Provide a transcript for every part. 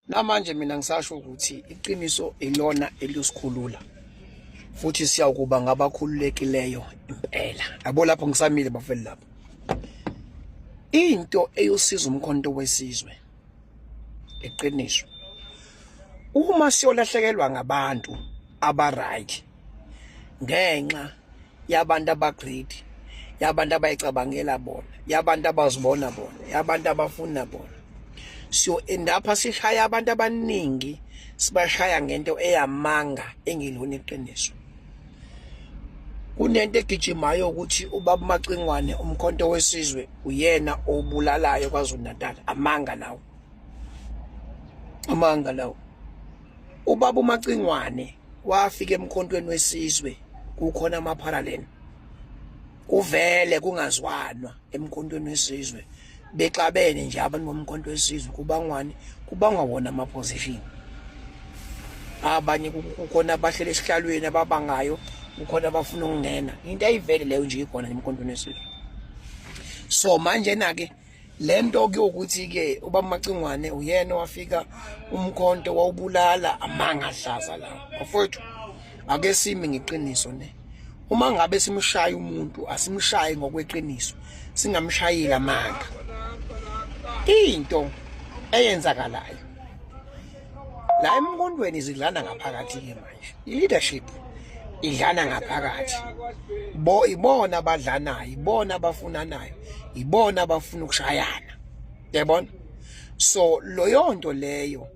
Namanje mina ngisasho ukuthi iqiniso ilona eliyosikhulula futhi siyawukuba ngabakhululekileyo impela. Yabo lapho ngisamile bafeli lapho. Into eyosiza umkhonto wesizwe iqiniso. Uma siyolahlekelwa ngabantu aba right ngenxa yabantu abagreedy, yabantu abayicabangela bona, yabantu abazibona bona, yabantu abafuna bona, siyo end up sishaya abantu abaningi, sibashaya ngento eyamanga engelona iqiniso. Kunento egijimayo ukuthi ubaba Macingwane umkhonto wesizwe uyena obulalayo KwaZulu Natal. Amanga lawo, amanga lawo. Ubaba uMacingwane wafika emkhontweni wesizwe kukhona amapharaleni, kuvele kungazwanwa emkhontweni wesizwe, bexabene nje abantu bomkhonto wesizwe, kubangwani? Kubangwa wona ama-position. Abanye kukhona abahlele esihlalweni ababangayo, kukhona abafuna ukungena. Into ayivele leyo nje ikhona emkhontweni wesizwe. So manje na-ke lento kuyokuthi ke ubaba Macingwane uyena owafika umkhonto wawubulala, amanga ahlaza lawo bafowethu. Ake simi ngeqiniso ne, uma ngabe simshaya umuntu asimshaye ngokweqiniso, singamshayeli amanga. Into eyenzakalayo la emqondweni zidlana ngaphakathi ke manje, i-leadership idlana ngaphakathi, bo ibona abadlanayo, ibona abafunanayo, ibona abafuna ukushayana, yabona. So loyo nto leyo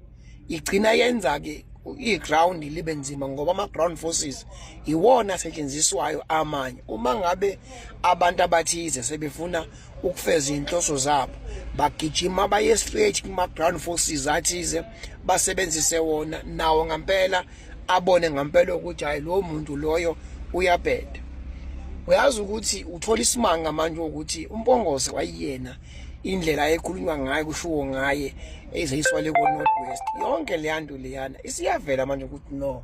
igcina yenza ke i-ground libe nzima, ngoba ama-ground forces iwona asetshenziswayo amanye. Uma ngabe abantu abathize sebefuna ukufeza iy'nhloso zabo, bagijima baye straight kuma-ground forces athize, basebenzise wona nawo ngampela, abone ngampela ukuthi hayi, lowo muntu loyo uyabheda. Uyazi ukuthi uthola isimanga manje ukuthi uMpongose wayiyena, indlela ekhulunywa ngayo, kushiwo ngaye ezeyiswale ko-North West, yonke leya nto leyana isiyavela manje ukuthi no,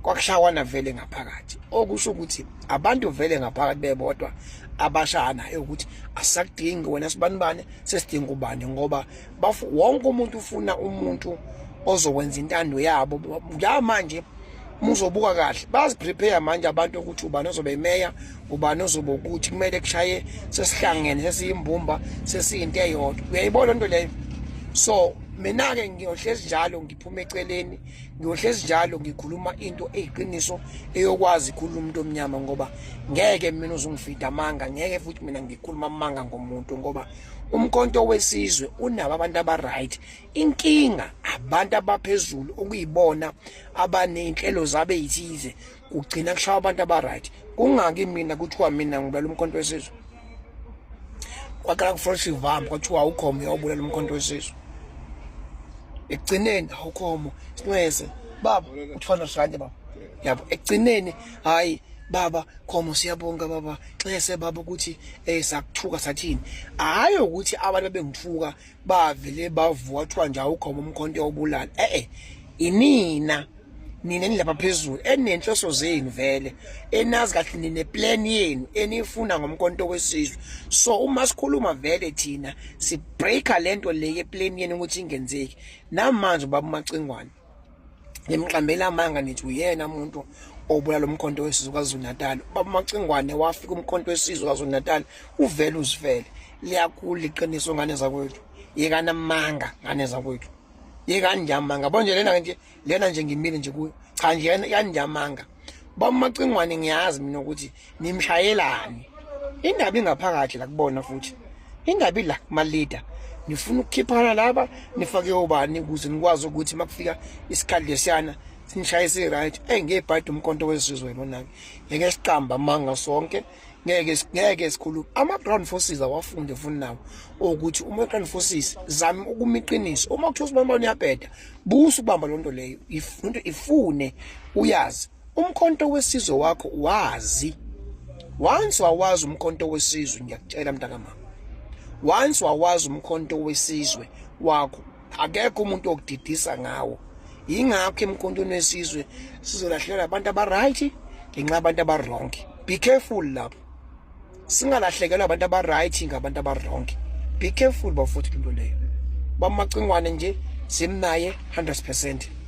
kwakushawana vele ngaphakathi, okusho ukuthi abantu vele ngaphakathi bebodwa abashana ukuthi asakudingi wena sibanibane, sesidinga ubani, ngoba wonke umuntu ufuna umuntu ozokwenza intando yabo. Manje uma uzobuka kahle, baziprepare manje abantu ukuthi ubani ozobe meya, ubani ozobe ukuthi kumele kushaye sesihlangene, sesiyimbumba, sesiyinto eyodwa. Uyayibona into leyo? So mina-ke ngiyohlezi njalo ngiphuma eceleni, ngiyohlezi njalo ngikhuluma into eyiqiniso eyokwazi ikhuluma umuntu omnyama, ngoba ngeke mina uzungifida amanga, ngeke futhi mina ngikhuluma amanga ngomuntu, ngoba umkhonto wesizwe unabo abantu aba-right. Inkinga abantu abaphezulu okuyibona abaney'nhlelo zabo ey'thize, kugcina kushaya abantu aba-right. Kungaki mina kuthiwa mina ngibulala umkhonto wesizwe? Kwaqala kufresh ivambu, kwathiwa awukhomo uyawubulala umkhonto wesizwe. Ekugcineni awukhomo sincese baba uthwana sanje baba, yabo. Ekugcineni hayi baba Khomo, siyabonga baba, xese baba ukuthi sakuthuka sathini. Hayi ukuthi abantu bebengithuka bavele bavuka kuthiwa nje awukhomo umkhonto uyawubulala. Inina nina enilapha phezulu enenhloso zenu vele, enazi kahle nine plan yenu enifuna ngomkhonto wesizwe. So uma sikhuluma vele thina sibreaka lento le yeplan yenu ukuthi ingenzeki. Namanje baba uMacingwane nimqambela amanga, nithi uyena umuntu obulala umkhonto wesizwe KwaZulu Natal. Baba uMacingwane wafika umkhonto wesizwe KwaZulu Natal uvele uzifele. Liyakhula iqiniso ngane zakwethu, yekana amanga ngane zakwethu, yekani nje amanga. Yabo nje lena nje, lena nje ngimile nje kuyo, cha nje yani nje amanga. Baba uMacingwane ngiyazi mina ukuthi nimshayelani, indaba ingaphakathi la kubona, futhi indaba ila kuma-leader. Nifuna ukukhiphana laba, nifake obani ukuze nikwazi ukuthi makufika isikhathi lesiyana sinishaye si-right. Eyi, ngebhadi umkhonto wesizwe lona-ke, ngeke siqamba amanga sonke, ngeke sikhulume. Ama-ground forces awafunde futhi nawo ukuthi uma ground forces zame ukuma iqiniso, uma kuthiwa usibambane uyabheda, busa ukubamba loo nto leyo, into ifune uyazi umkhonto wesizwe wakho wazi. Once wawazi umkhonto wesizwe, ngiyakutshela mntakamama, once wawazi umkhonto wesizwe wakho, akekho umuntu okudidisa ngawo. Yingakho emkhontweni wesizwe sizolahlekelwa abantu aba-right ngenxa yabantu aba-wrong. Be careful lapho, singalahlekelwa abantu aba-right ngabantu aba-wrong. Be careful bafuthi, into leyo bamacingwane nje. Simnaye 100%.